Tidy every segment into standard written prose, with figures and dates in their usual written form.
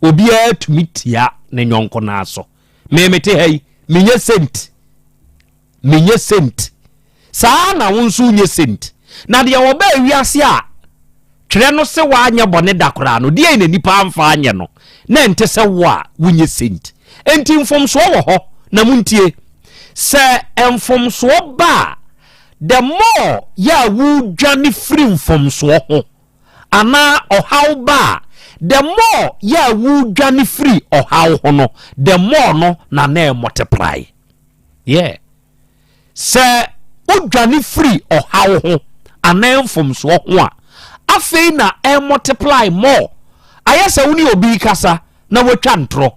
Obiara tumi tia ne nyɔnko naa so. Memete ha yi, menyɛ saint, menyɛ saint. Saa na wo nso wonyɛ saint. Na deɛ wɔbɛɛ wiase a twerɛ no se woanyɛ bɔne da koraa no, deɛ na nipa amfa anyɛ no na ɛnte sɛ wo a wonyɛ saint. Enti mfomsoɔ wɔ hɔ, na montie, sɛ mfomsoɔ ba a, the more yɛ a wodwane firi mfomsoɔ ho, anaa ɔhaw ba a, the more yɛ a wodwane firi ɔhaw ho no, the more no na multiply. Yeah, sɛ wodwane firi ɔhaw ho anaa mfomsoɔ ho a, afei na ɛ multiply more. Ayɛ sɛ wo ne obi kasa na watwa ntorɔ.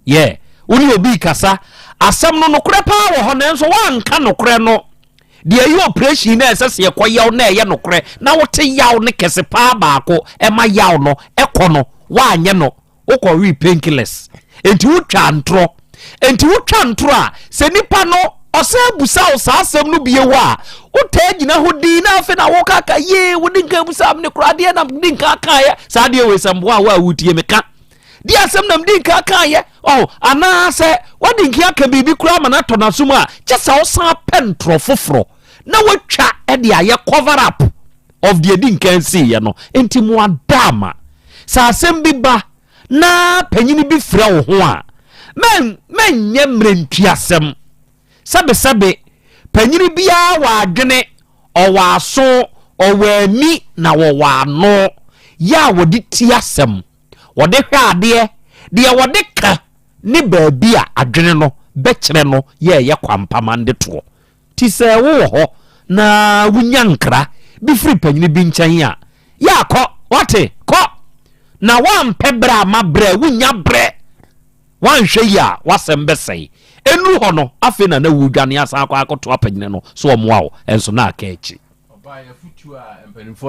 Yeah, wo ne obi kasa, asɛm no nokorɛ paa wɔ hɔ, nanso woanka nokorɛ no deɛ, ɛyɛ operation na ɛsɛ sɛ yɛkɔ yaw na ɛyɛ nokorɛ na wote yaw no kɛse paa baako ɛma yaw no ɛkɔ no, woanyɛ no, wokɔ wee painkillers. Enti wotwa ntorɔ. Enti wotwa ntorɔ a, sɛ nipa no ɔsɛ busa wo saa asɛm no bie wɔ a, wotaa gyina hɔ din na afei na wokaka yee, wode nka busa m ne koraa deɛ na de nka kaeɛ. Saa deɛ wei sɛ mboa a wo a wotie me ka deɛ, asɛm na mede nka kaeɛ ɔ, anaasɛ wode nka aka biribi koraa ma no atɔ n'aso mu a, kyɛ sɛ wosan pɛ ntorɔ foforɔ na woatwa de ayɛ cover up of deɛ di nkan siiɛ no. Enti mo ada ama sɛ asɛm bi ba na panyini bi frɛ wo ho a, mɛnyɛ mmerɛntuasɛm. Sɛbesɛbe, panyini biara wɔ adwene, ɔwɔ aso, ɔwɔ ani na wɔwɔ ano yɛ a wɔde ti asɛm, wɔde hwɛ adeɛ deɛ wɔde ka ne baabi a adwene no bɛkyerɛ no yɛ ɛyɛ kwampamande toɔ. Ti sɛ wowɔ hɔ na wonya nkra bi firi panyini bi nkyɛn a, yɛ akɔ wate kɔ na woampɛ berɛ ama berɛ, wonya berɛ woanhwɛ yi a, wasɛm bɛsɛe. Ɛnuru hɔ no, afei na wodwane asan akɔ akɔto apanyini no so ɔmmoa wo, ɛnso na aka akyi. Ɔbaa yɛfotuo a mpanimfoɔ